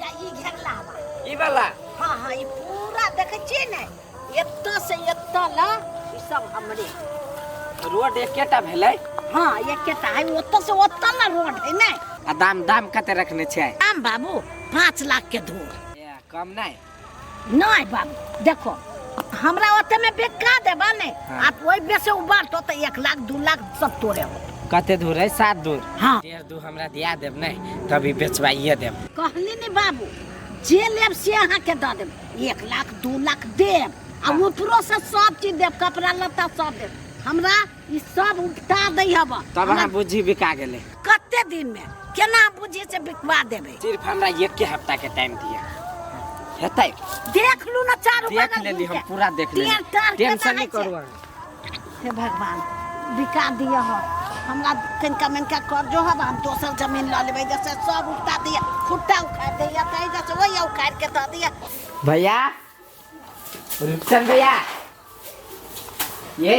या ई घेरला हवा। ई वाला? हाँ हाँ, ई पूरा देखै छियै ने, एतऽ से एतऽ ल ई सब हमरे। रोड एकेटा भेलै? हाँ, एकेटा है, ओतऽ से ओतऽ ल रोड है ने। आ दाम, दाम कते रखने छै? दाम बाबू 5 लाख के धूर। ए, कम नहीं? नहीं बाबू, देखो हमरा ओते में बेका देबा ने। हाँ। आ ओहि बेसे उबारतो तो 1 लाख 2 लाख सब तोरे हो। कते दूर है? 7 दूर। हाँ। 1.5 दू हमरा दिया देब नहीं तभी बेचवाइए देब। कहली ने बाबू, जे लेब से अहाँ के दऽ देब, 1 लाख 2 लाख देब आ ऊपरो से सब चीज देब, कपड़ा लत्ता सब देब। हमरा ई सब उपटा दै हब। तब अहाँ बुझी बिका गेलै। कते दिन में केना बुझी से बिकवा देबै? सिर्फ हमरा एक हफ्ता के टाइम दिया हेतै। देख लू ना चारू देख बगल लेली घूम हम के। पूरा देख लेली। टेर टार केना टेंशन नहीं होइ छै? करू अहाँ। हे भगवान, बिका दिअ हो हमरा। कनिका मनिका कर्जो हब, हम दोसर जमीन लऽ लेबै। जैसे सब उपटा दिअ, खुट्टा उखाड़ि दैया तऽ जैसे ओहि उखाड़ि के दऽ दिअ। भैया, रुपचंद भैया, ये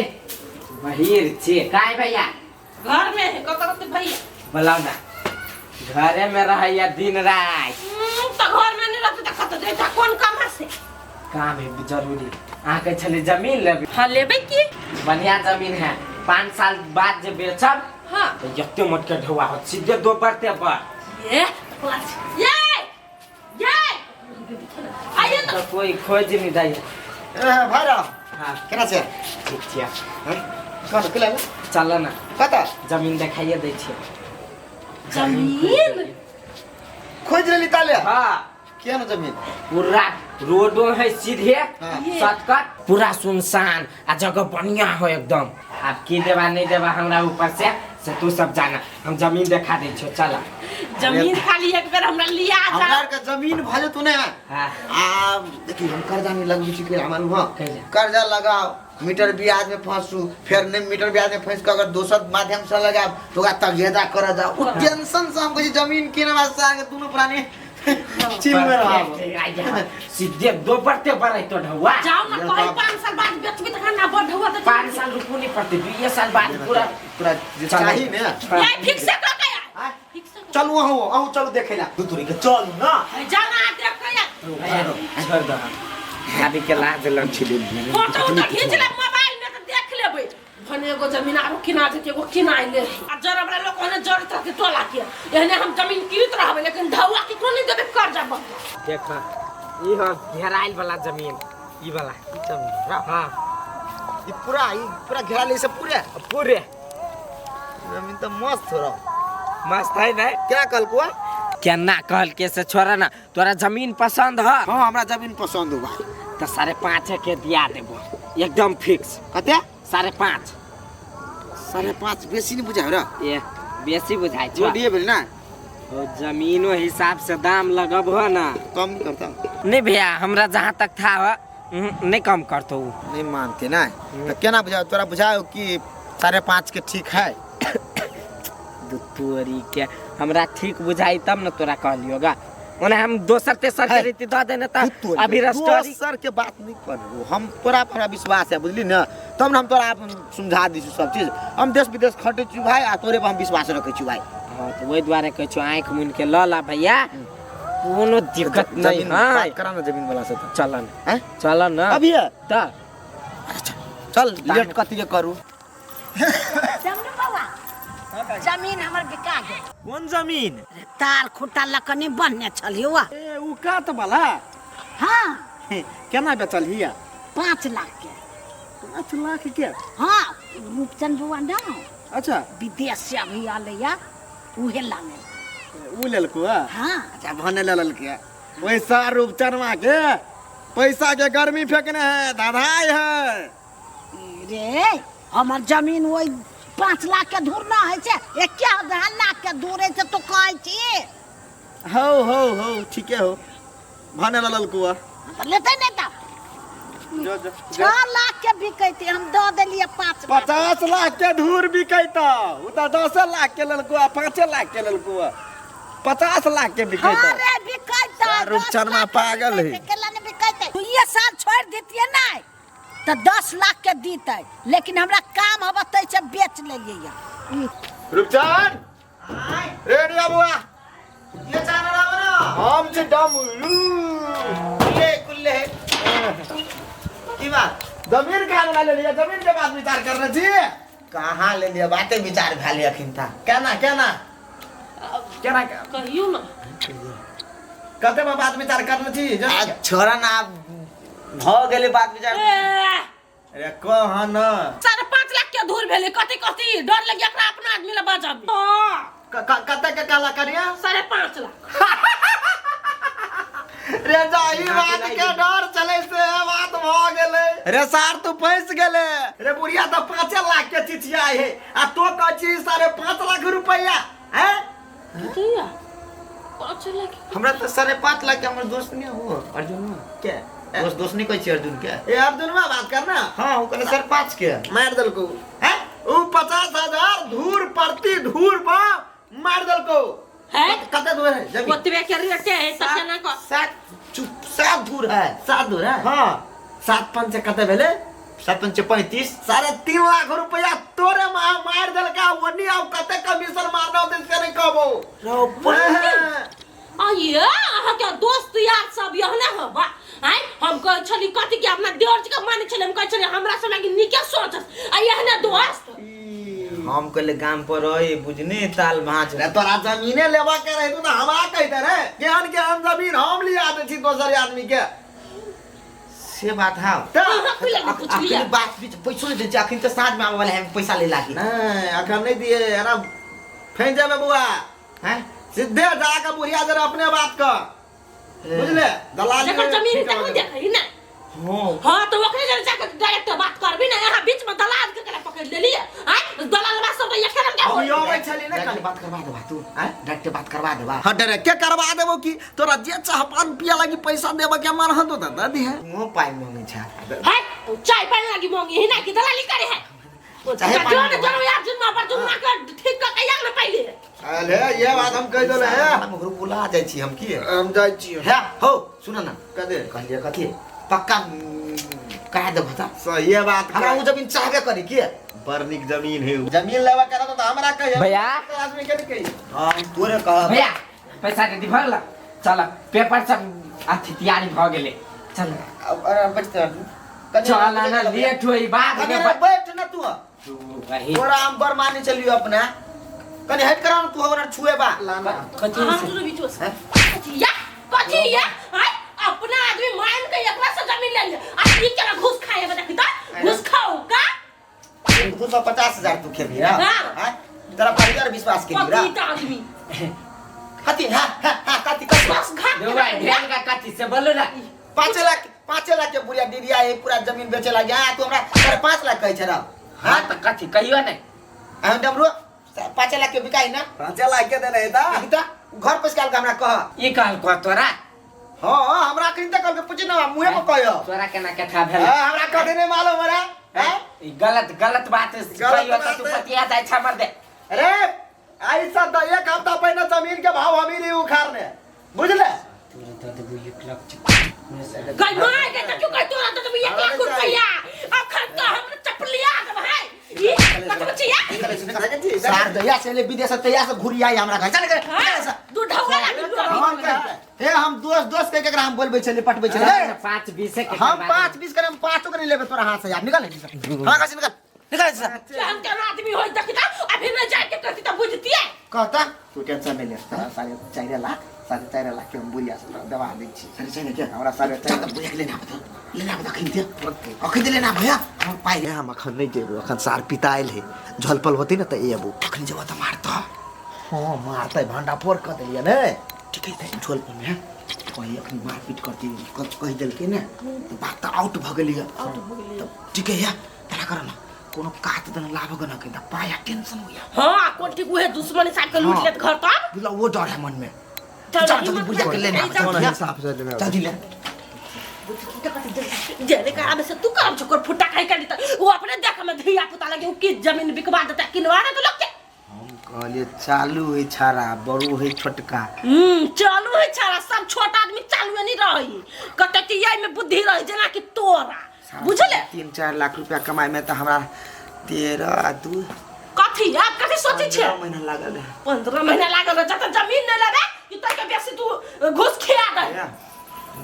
बहिर छे काय भैया? घर में है। कत रहते भैया? बोलाओ ना, घरे में रहैया दिन रात। तो घर में नहीं रहते तो कत जाता? कौन काम है से? काम है जरूरी। अहाँ कहै छली जमीन लेबै। हाँ, लेबै की। बढ़िया जमीन है, 5 साल बाद जे बेचब तो एते मोट के ढौआ होत, सीधे दो बढ़ते बढ़। ये ये ये आइए तो कोई खोज नहीं दै। ए भाई राम। हाँ। केना छै? ठीक छियै। हैं? कौन के लेल? चल ना। कतऽ? जमीन देखाइए दै छियै। जमीन खोज लेली ताले? हाँ। किया ना जमीन? पूरा रोडो है सीधे। हाँ। शॉर्टकट, पूरा सुनसान आ जगह बढ़िया हो एकदम। आब की देबा नहीं देबा हमरा ऊपर से तू सब जाना, हम जमीन देखा दै छियो, चल। जमीन खाली एक बेर हमरा लिया जा। हमरा आर के जमीन भऽ जेतौ ने। हाँ। आ देखी, हम कर्जा नहीं लगबै छी के मालूम हो? कैला? कर्जा लगाओ, मीटर ब्याज में फंसू, फेर नहीं मीटर ब्याज में फंस के अगर दोसर माध्यम से लगाब तो ओकरा तगेदा कर जाओ। उ टेंशन से हम कहै छी जमीन किने वास्ते आगे दुनू प्राणी चिल में रहब। सीधे दो बढ़ते बढ़े तो ढौआ। जाओ ना, कहीं 5 साल बाद बेचबी त ना बढ़ हुआ तो। 5 साल रुकू नहीं पड़ते, 2 साल बाद पूरा तोरा जे चल। चाही ने। हाँ। ये फिक्स कर के आ। हाँ? फिक्स कर। चलू अहूँ, अहूँ चलू देखै ला। दू तोरी के चलू ना। जाओ ना देख के आ। छोड़ दो, अभी के लाज लग छिली। फोटो तो खींच ले मोबाइल में तो देख लेबै। भने एगो जमीन आरो किना जेतै, एगो किना ले आ जर हमरा लोग ओने जर तरह के टोला के एहने हम जमीन किनत रहबै, लेकिन ढौआ के कोनी देबै कर्जा बंद। देख, ई हो घेराइल वाला जमीन, ई वाला ई जमीन। हाँ। ई पूरा घेरा ले से पूरे? पूरे। जमीन तो मस्त हो रहा। मस्त है नहीं? क्या कहल कुआ? केना कहल के से छोड़ा ना, तोरा जमीन पसंद है? हाँ, हमरा जमीन पसंद हो भाई। तो 5.5 के दिया देबो, एकदम फिक्स। कते? 5.5। 5.5 बेसी नहीं बुझाय रे। ए, बेसी बुझाय छौ। जोड़िए भेल ना। ओ जमीनो हिसाब से दाम लगब हो ना। कम नहीं करता? नहीं भैया, हमरा जहाँ तक था नहीं कम करतो उ। नहीं मानते ना तो केना बुझाओ? तोरा बुझाओ कि 5.5 के ठीक है? दू तोरी के, हमरा ठीक बुझाई तब न तोरा कहलियो गा। ओना हम दोसर तेसर के है। रीति दऽ देने तू तऽ तोरी अभी के। रस्टोरी दोसर के बात नहीं कर हम, तोरा पर हमरा विश्वास है, बुझली ना, तब न हम तोरा समझा दी सब चीज। हम देश विदेश खटै छी भाई आ तोरे पर हम विश्वास रखै छी भाई। हाँ, तो वही दुआरे कहै छियौ, आँखि मुनि के लऽ ला भैया, कोनो दिक्कत नहीं। जमीन है। बात करा ना जमीन वाला से तो। चल न। हैं? चल न। अभी है? तऽ चल, लेट कथी के करू। जमनु बाबा, जमीन हमर बिका गेल। कोन जमीन? तार खुट्टा लकनी बन्हने छलियो। ए, उ कात वाला? हाँ। हे, केना बेचल हिया? 5 लाख के। 5 लाख के? हाँ, रूपचंद बुआ ना। अच्छा। विदेश से अभी आलैया, उहे लाने। उ लेलको? हाँ। अच्छा, भने ले लेलकै। पैसा रूपचनमा के पैसा के गर्मी फेंकने है, धधाई है। रे, हमर जमीन ओहि 5 लाख के धूर न होइ छै, 1000 लाख के धूर होइ छै, तू कहै छी। हो हो हो, ठीके हो, भने ले लेलको। तऽ लेतै नहि तऽ? जो जो। 6 लाख के बिकैतै, हम दऽ देलियै 5 लाख। 50 लाख के धूर बिकैता, उ तऽ 10 लाख के लेलको आ 5 लाख के लेलको, 50 लाख के बिकैता। हाँ रे, बिकैतै। रूपचनमा पागल है। केला नहि बिकैतै? दुइये साल छोड़ि दितियै नहि तऽ 10 लाख के दितै, लेकिन हमरा काम हबे तै से बेच लेलियै। रूपचंद रे, रे बुआ, ये चाह रहा ना। हम छी डमरू। कुल्ले कुल्ले की बात? जमीन कहाँ ले लिया? जमीन के बात विचार कर रहे छी। कहाँ ले लिया? बाते विचार भेल अखिन ता। केना केना केना कहियो ना। कते में बात विचार कर रहे छी? आ छोरा ना भ गेलै बात विचार। अरे कह न। 5.5 लाख के धूर भेलै। कथी कथी डर लगी एकरा अपना आदमी ला बजाबी। हां कते के काला करिया? 5.5 लाख। रे जाही बात के डर चले से बात भ गेलै। रे सार तू फंस गेले। रे बुढ़िया त 5 लाख के चिचिया है आ तो कहै छी 5.5 लाख रुपया हैं? किया 5 लाख? हमरा त 5.5 लाख के हमर दोस्त नहीं हो अर्जुन के दोस्त दोस्त नहीं कहै छी अर्जुन के। ए अर्जुनवा बात करना। हां ओ कहले 5.5 के मार देलको हैं? उ 50,000 धूर प्रति धूर बा मार देलको। है कते धूर है जमीन? ओतबे के रेट है त केना क? 7 चुप 7 धूर है। 7 धूर है। हां 7 पंचे कते भेले? 7 पंचे 35। 3.5 लाख रुपया तोरे मा मार देलका। ओनी आउ कते कमीशन मारना होते से नहीं कहबो। आइए अहाँ के दोस्त यार सब यहने हवा आइ हम कहै छली कथी के अपना देवर जी के मानै छली। हम कहै छली हमरा सब लागि नीके सोच आ यहने दोस्त। हम कहले गाम पर रही बुझने ताल भाँज। रे तोरा जमीने लेवा के रहे तू त हमरा कहते रे केहन केहन जमीन हम लिया दे छी दोसर आदमी के। से बात है। अखन बात बीच पैसो नहीं दे छी अखन त साँझ में आवे वाला है पैसा ले लागी। नहीं अखन नहीं दिए एना फैन जाबे बुआ हैं? सीधे जाके बुढ़िया जरा अपने बात कर बुझले। दलाल जकर जमीन तक नहीं देखै ना। हां हां तो ओकरे जरा जाके डायरेक्ट बात करबी ना। यहां बीच में दलाल के करा पकड़ लेलिए। आय दलालवा सब एके रंग के हम आबै छली ना डायरेक्ट बात करवा देबा तू। हैं डायरेक्ट बात करवा देबा। हां डायरेक्ट के करवा देबो की तोरा जे चाह पान पिया लागी पैसा देबा के मन हतो त दे दिहे। मुंह पाई मांगे छा है चाय पानी लागी मांगी ही ना की दलाली करे है। चाहे पानी जो जो यार जुन्मा पर जुन्मा के ठीक क के ना पहिले। अरे ये बात हम कह देले है। हम ओकरो बुला जाइ छी हम की हम जाइ छी है हो सुन ना कदे कहलिए कथी पक्का करा देबो त सही बात। हमरा उ जमीन चाहबे करी की बड़ निक जमीन है। जमीन लेवा करत त हमरा कहिए भैया आदमी के नहीं कहिए। हां तोरे कह भैया पैसा दे दी भरला। चल पेपर सब अथी तैयारी भ गेलै। चल अब बैठ चल ना लेट होई बाद में बैठ ना तू। तू वही तोरा हम बड़ माने चलियो अपना कनी हट करा तू हमरा छुए बा लाना कथी हम तू बीच में कथी या कथी या आय अपना आदमी मान के एकरा से जमीन ले ले आ ई केना घूस खाए बा देखी त घूस खाओ का 250,000 तू खेबी ना। हां तोरा परिवार विश्वास के रा कथी आदमी कथी हां हां कथी कथी बस घाट दो भाई ध्यान का कथी से बोलो ना। 5 लाख 5 लाख के बुढ़िया दीदिया ये पूरा जमीन बेचे लागे। हां तू हमरा 5.5 लाख कहै छरा। हां त कथी कहियो नहीं हम डमरू 5 लाख के बिकाई ना। 5 लाख के देले त त घर पैसा के हमरा कह ई कहल को तोरा। हां हमरा कहीं त कहल के पूछ ना मुहे पर कहियो तोरा केना कथा भेल। हां हमरा कह देने मालूम हमरा हैं ई गलत गलत बात कहियो त तू पतिया जाय छ मर दे। अरे ऐसा त एक हफ्ता पहले जमीन के भाव हम ही उखाड़ने बुझले। तोरा the देबो 1 लाख गई मार के त क्यों कह तोरा त 1 लाख रुपया अखन त हम चपलिया देब है ई कथि छिया सार दया से ले विदेश से तैयार से घुरी आई हमरा घर चल के दू ढौआ लागी हे हम दोस्त दोस्त के केकरा हम बोलबै छले पटबै छले 5 20 के हम 5 20 करे हम 5 के नहीं लेबे तोरा हाथ से यार। निकल हां कैसे निकल निकल से हम केना आदमी होई देखी त अभी न जाय के कहती त बुझतिए कहता तू टेंशन नहीं ले। 4.5 लाख 4.5 लाख के हम बुढ़िया से दबा दै छी। 4.5 के हमरा 4.5 चल बुढ़िया के लेना बता लेना बता अखन दे अखन दे लेना भैया हम पाइ ले। हम अखन नहीं जेबो अखन सार पितायल है झलपल होती ना त एबो अखन जेबो त मारता। हां मारतै भांडा फोड़ क देलिए ने। ठीक है झोल पर में कही अखन मारपीट करती कहि देलकै ने त बात त आउट भ गेलिए। त ठीक है तना कर ना कोनो कात दन लाभ गन के त पाया टेंशन होया। हां कोन ठीक उहे दुश्मन साहब के लूट लेत घर त बुझला वो डर है मन में। चल जल्दी बुढ़िया के लेना हिसाब से लेना जल्दी ले जेने का आबे से तू करब छोकर फुटा खाई के त वो अपने देख में धिया पुता लगे उ की जमीन बिकवा देता किनवा दे लोग के। हम कहलिए चालू है छाड़ा बड़ू है छोटका। चालू है छाड़ा सब छोट आदमी चालू नहीं रही कते की यही में बुद्धि रही जना कि तोरा बुझले। 3-4 लाख रुपया कमाए में त हमरा 13 आ 2 कथी आप कथी सोचै छे? 15 महीना लागल है। 15 महीना लागल है जत जमीन नहीं लेबे कि तोके बेसी तू घूस खिया दे।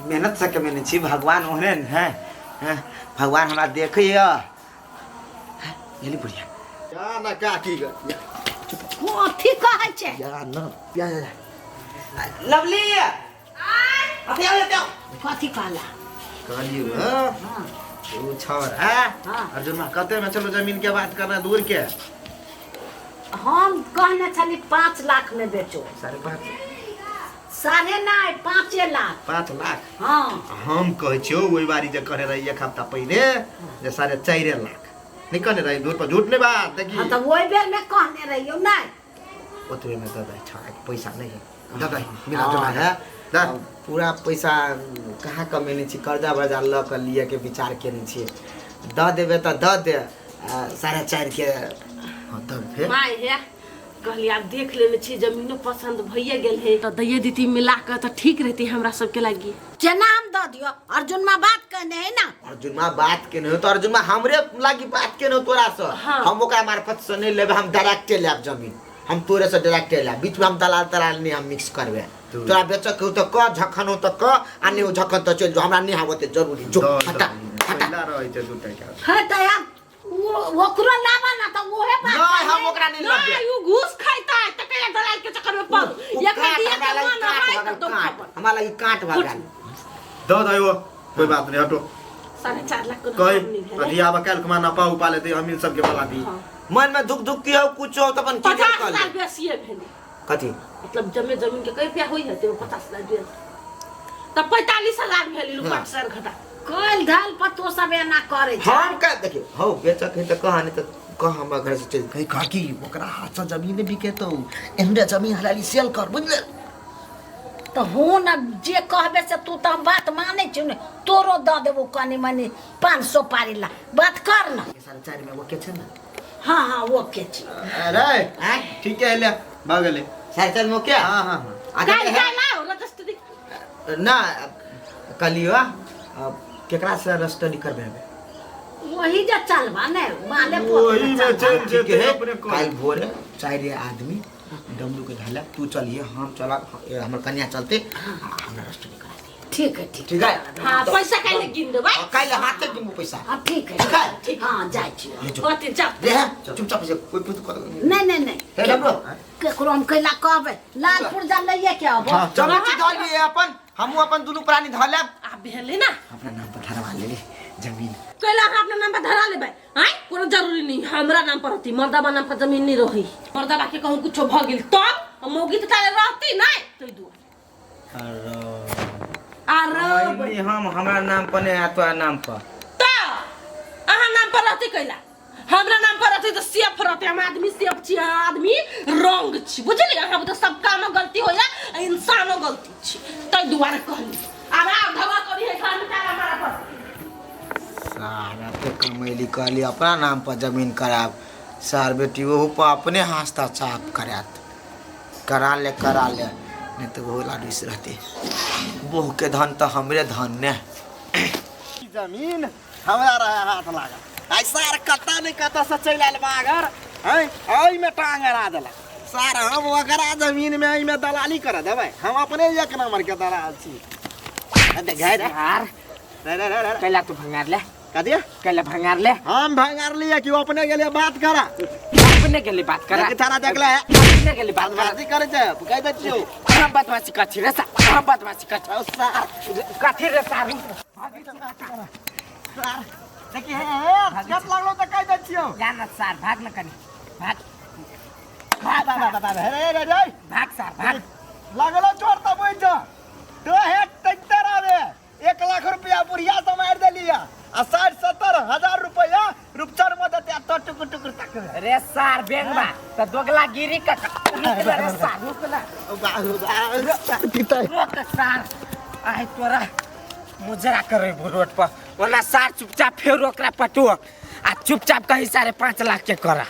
मेहनत से कमेने छी, भगवान ओहने ने है, हैं? भगवान हमरा देखैया। गेली बुढ़िया या ना काकी ग कथी कहै छै? या ना या या लवली अथी आउ जाओ। कथी कहला? कहलियो हां उ छौर है हाँ। अर्जुन मा कते में चलो जमीन के बात करना दूर के। हम कहने छली 5 लाख में बेचो। 5.5 साढ़े नहीं 5 लाख। 5 लाख? हाँ। हम कहै छियौ ओहि बारी जे कहने रही एक हफ्ता पहिले जे 4.5 लाख नहीं कहने रही, दूर पर झूठ नहीं बात देखी। हाँ तो वही बेर में कहने रही नहीं। ओतबे में दे दे, छौड़ा के पैसा नहीं है, दे दे मिला जुला है दे। पूरा पैसा कहाँ कमेने छी, कर्जा वर्जा लऽ कऽ लिए के विचार केने छियै। दऽ देबै तऽ दऽ दे 4.5 के। हाँ तब फेर my हे कहली आब देख लेने छी जमीनो पसंद भइए गेल है तो दैये दीती मिला के तो ठीक रहती हमरा सबके लागी। केना हम दऽ दियौ? अर्जुन मा बात कहने है ना। अर्जुन मा बात केने हो तो अर्जुन मा हमरे लागी बात केने हो तोरा से। हाँ। हम ओकरा मार्फत से नहीं लेबै, हम डायरेक्टे लेब जमीन, हम तोरे से डायरेक्टे लेब, बीच में हम दलाल तलाल नहीं हम मिक्स करबे। तोरा बेचक हो तो कह, झखन हो तो कह, आ नहीं हो झखन तो चल जो, हमरा नहीं आवते जरूरी जो। हटा हटा पहिला रहै छै 2 टका। है त यार ओकरो लाबा ना तो ओहे बात नहीं हम ओकरा नहीं नहीं लेबै। उ घूस खाइता है त कहिया दलाल के चक्कर में पड़ एकरा दिए के मन है तो दो खबर हमरा लगी काट भगल दऽ दे वो कोई बात नहीं हटो। 4.5 लाख के कहि अथी आब काल्हि खुमा नपा उपा लेतै अमीर सबके वाला दी। मन में दुख दुख की हो कुछ हो तो अपन की 50 कर लाख बेसिए भेलै। कथी मतलब जमे जमीन के कई रुपया होई है ते 50 लाख बेस त 45,000 भेलै लुपट सर घटा कल धाल पर तो सब एना करे छै। हम का देखियो हौ बेचक है त कह नहीं त कह हमरा घर से चल। कहि काकी ओकरा हाथ से जमीन बिकेतौ, एहने जमीन हलाली सेल कर बुझले। तो हो न जे कहबे से तू तो हम बात माने छी ने, तोरो दऽ देबो कनी मनी 500 पारी ला बात कर न। 4.5 में वो के छै ना। हाँ हाँ वो के छै। अरे ठीक है ले भऽ गेलै 4.5 में के। हां हां हां काल काल आओ रजिस्ट्री ना कलियो केकरा से रजिस्ट्री करबे? वही जे चलबा ने माले वही में चल जेते अपने को। काल भोरे 4 आदमी डमरू के घाला तू चलिए हम चला हमर कन्या चलते हमरा रजिस्ट्री करा दे। ठीक है ठीक ठीक है। हां पैसा काल्हि गिन देबै। काल्हि हाथे गिनबो पैसा। हां ठीक है ठीक है ठीक। हां जाइ छी कथि जा दे चुपचाप से कोई पूछ कर नहीं नहीं नहीं हे डमरू केकरो हम कैला कहबै लालपुर जा लइए के आबो। चलो धऽ लिए अपन हमहू अपन दुनू प्राणी धऽ लेब। आब भेलै ना अपना नाम पर धरवा लेली जमीन। कैला अहाँ अपना नाम पर धरा लेबै? आँय कोनो जरूरी नहीं हमरा नाम पर रहती, मर्दाबा नाम पर जमीन नहीं रही। मर्दाबा के कहूँ कुछो भ गेल तब मौगी त ताले रहती नहीं तै दुआरे। अरे हम हमरा नाम पर नहीं है तोरा नाम पर। त अहाँ नाम पर रहती कैला? हमरा नाम पर रहती त सेफ रहती। हम आदमी सेफ छी, अहाँ आदमी रंग छी बुझली। अहाँ त सब कामो गलती होइया आ इंसानो गलती छी तै दुआरे कहली। आब आब धवा करी है खान ताला मारा पर। सारा पे कमैली कहली अपना नाम पर जमीन कराब, सार बेटी ओहू पर अपने हास्ता चाप करात। करा ले नहीं तो वो लाडूस रहते। बोह के धन तो हमरे धन ने। जमीन हमरा रहे हाथ लागल आई सार कता नहीं कता से चलि आयल बागर हैं एहि में टांग अड़ा देलक सार। हम ओकरा जमीन में एहि में दलाली कर देबै, हम अपने एक नंबर के दलाल छी। यार रे रे रे कैला तू भंगार ले कदिया कैला भंगार ले। हम भंगार लिए कि अपने गेलिए बात करा? अपने गेलिए बात करा थाना देखले है अपने गेलिए बात करा। बदमाशी करे छै कहि दै छियौ। हम बदमाशी कथी रे सार? हम बदमाशी कथी सार कथी रे सार? सार देखी हे गप लागलो त कहि दै छियौ। जा न सार भाग न कनी भाग भाग भाग भाग रे रे रे भाग सार भाग। लागलो चोर त बुझ जा तो हे तैते रहे 1 लाख रुपया बुढ़िया से मारि देलिया आ 60-70 हजार रुपया रुपचर में देते तो टुकुर टुकुर तक। रे सार बेंगबा त दोगला गिरी क रे सार रुक ना रोक सार आइ तोरा मुजरा करे रोड पर ओना सार चुपचाप फेर ओकरा पटो आ चुपचाप कही 5.5 लाख के करा।